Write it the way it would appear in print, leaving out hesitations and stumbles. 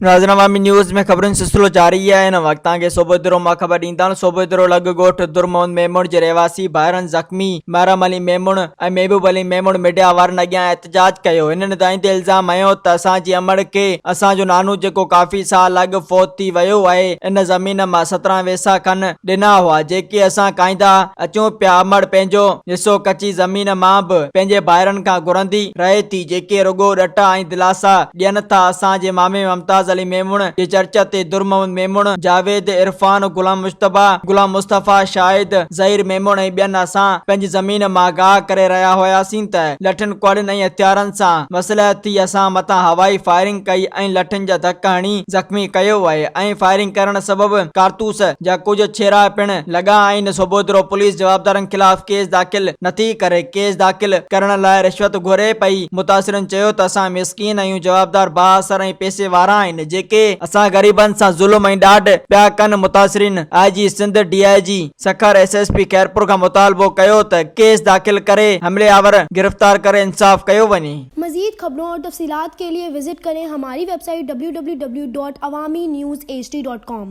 ناظرين عوامي نيوز ۾ خبرن جو سلسلو جاري آهي هن وقت توهان کي صوبودرو مان خبر ڏيندا هلون صوبودرو لڳ ڳوٺ در محمد ميمڻ جي رهواسي ڀائرن زخمي محرم علي ميمڻ ۽ محبوب علي ميمڻ ميڊيا وارن اڳيان احتجاج ڪيو هنن دانهيندي الزام هنيو ته اسان جي امڙ کي اسان جو نانو جيڪو ڪافي سال اڳ فوت ٿي ويو آهي ان زمين مان 17 ويسا کن ڏنا هئا جيڪي اسان کائيندا اچون پيا امڙ پنهنجو حصو ڪچي زمين مان به پنهنجي ڀائرن کان گهرندي رهي ٿي جيڪي رڳو ڏٽا ۽ دلاسا ڏين ٿا اسان جي مامي ممتاز علي ميمڻ جي چرچ تي در محمد ميمڻ، جاويد، عرفان، غلام مجتبيٰ، غلام مصطفيٰ، شاهد، ظهير ميمڻ ۽ ٻين اسان پنهنجي زمين مان گاهه ڪري رهيا هياسين ته لٺين ڪوڙين ۽ هٿيارن سان مسلح ٿي اسان مٿان هوائي فائرنگ ڪئي ۽ لٺين جا ڌڪ هڻي زخمي ڪيو آهي ۽ فائرنگ ڪرڻ سبب ڪارتوس جا ڪجهه ڇيرا پڻ لڳا آهن، سوڀوديرو پوليس جوابدارن خلاف ڪيس داخل نٿي ڪري، ڪيس داخل ڪرڻ لاء رشوت گهري پئي، متاثرن چيو ته اسان مسڪين آهيون، جوابدار بااثر ۽ پئسي وارا آهن، جيڪي اسان غريبن سان ظلم ۽ ڏاڍ پيا ڪن، متاثرين I G Sindh, D I G Sukkur, S S P Khairpur کان مطالبو ڪيو ته ڪيس داخل ڪري حملي آور گرفتار ڪري انصاف ڪيو وڃي. مزيد خبرون اور تفصيلات کے لئے وزٽ ڪرين ھماري web site www.awamiNewsHD.com.